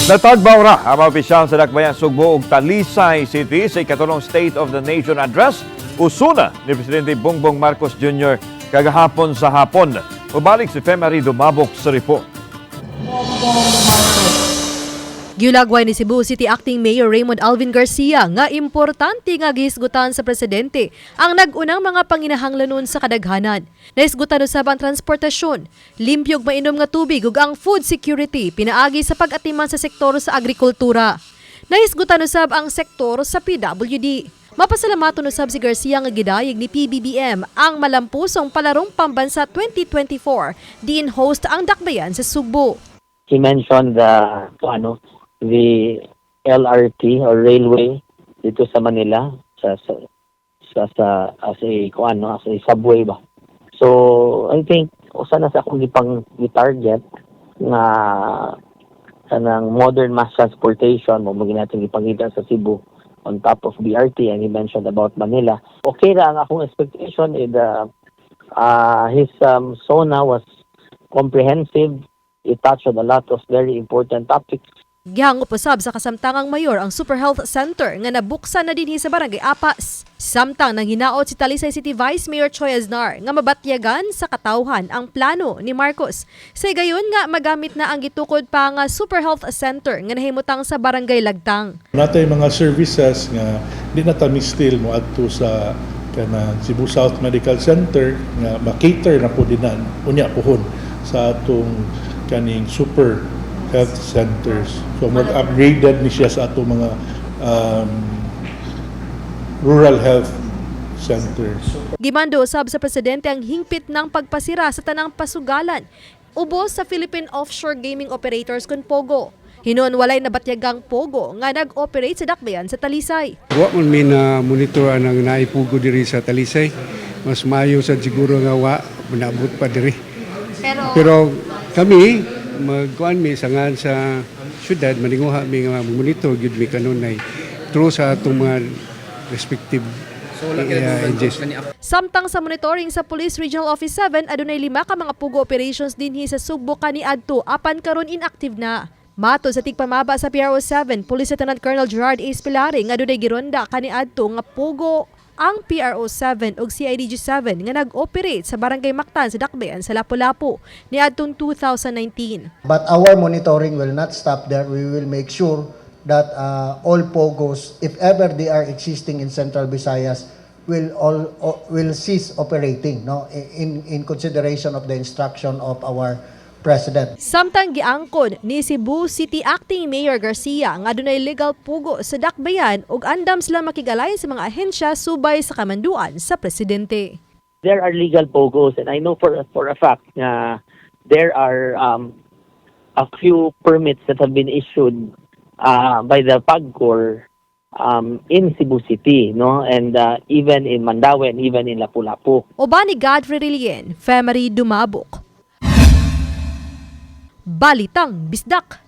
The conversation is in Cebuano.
Natagbaw ra ang mga opisyal sa Dakbayan Sugbo ug Talisay City sa ikatulong State of the Nation Address o SONA ni Presidente Bongbong Marcos Jr. kagahapon sa hapon. Mubalik si Femary Dumabok sa report. Giulagway ni Cebu City Acting Mayor Raymond Alvin Garcia nga importante nga gihisgutan sa presidente ang nag-unang mga panginahanglanon sa kadaghanan. Nahisgutan usab ang transportasyon, limpyo ug mainom nga tubig ug ang food security pinaagi sa pag-atiman sa sektor sa agrikultura. Nahisgutan usab ang sektor sa PWD. Mapasalamaton usab si Garcia nga gidayeg ni PBBM ang malampusong Palarong Pambansa 2024 diin host ang Dakbayan sa Sugbo. He mentioned the ano, the LRT or railway dito sa Manila sa as a kung ano, as a subway ba. So I think usa na sa akong gipang target nga kanang modern mass transportation mao natin gipangita sa Cebu on top of BRT, and he mentioned about Manila. Okay ra ang akong expectation is his SONA was comprehensive. It touched on a lot of very important topics. Gihangop usab sa kasamtangang mayor ang Super Health Center nga nabuksan na dinhi sa Barangay Apas. Samtang nanghinaot si Talisay City Vice Mayor Choi Aznar nga mabatyagan sa katawhan ang plano ni Marcos. Sa gayon nga magamit na ang gitukod pa nga Super Health Center nga nahimutang sa Barangay Lagtang. Natay mga services nga di na ta still mo adto sa kanang Cebu South Medical Center nga ma-cater na po dinan unya puhon sa atong kaning super health centers. So mag-upgraded ni siya sa atong mga rural health centers. Gimando usab sa presidente ang hingpit ng pagpasira sa tanang pasugalan ubos sa Philippine Offshore Gaming Operators kon POGO. Hinuon walay nabatyagang POGO nga nag-operate sa dakbayan sa Talisay. Wa man mi na monitor ang naay POGO diri sa Talisay. Mas maayo sad siguro nga wa manabot pa diri. Pero kami magkuan mi sa ngan sa syudad, maninguha mi nga monitor gyud mi kanunay through sa atong mga respective agencies. Samtang sa monitoring sa Police Regional Office 7, adunay lima ka mga POGO operations dinhi sa Sugbo kaniadto apan karon inactive na. Matod sa tigpamaba sa PRO 7, Police Lieutenant Colonel Gerard A. Spilari nga adunay gironda kaniadto nga POGO ang PRO 7 ug CIDG 7 nga nag-operate sa Barangay Mactan sa Dakbayan sa Lapu-Lapu niadtong 2019. But our monitoring will not stop there. We will make sure that all POGOs, if ever they are existing in Central Visayas, will cease operating, no, in consideration of the instruction of our president. Samtang giangkon ni Cebu City Acting Mayor Garcia nga adunay legal POGO sa Dakbayan ug andam sila makig-alliance sa mga ahensya subay sa kamanduan sa presidente. There are legal POGOs and I know for a fact na there are a few permits that have been issued by the PAGCOR in Cebu City, no, and even in Mandaue and even in Lapu-Lapu. Uban ni Godfrey Relien, Femery Dumabok. Balitang Bisdak.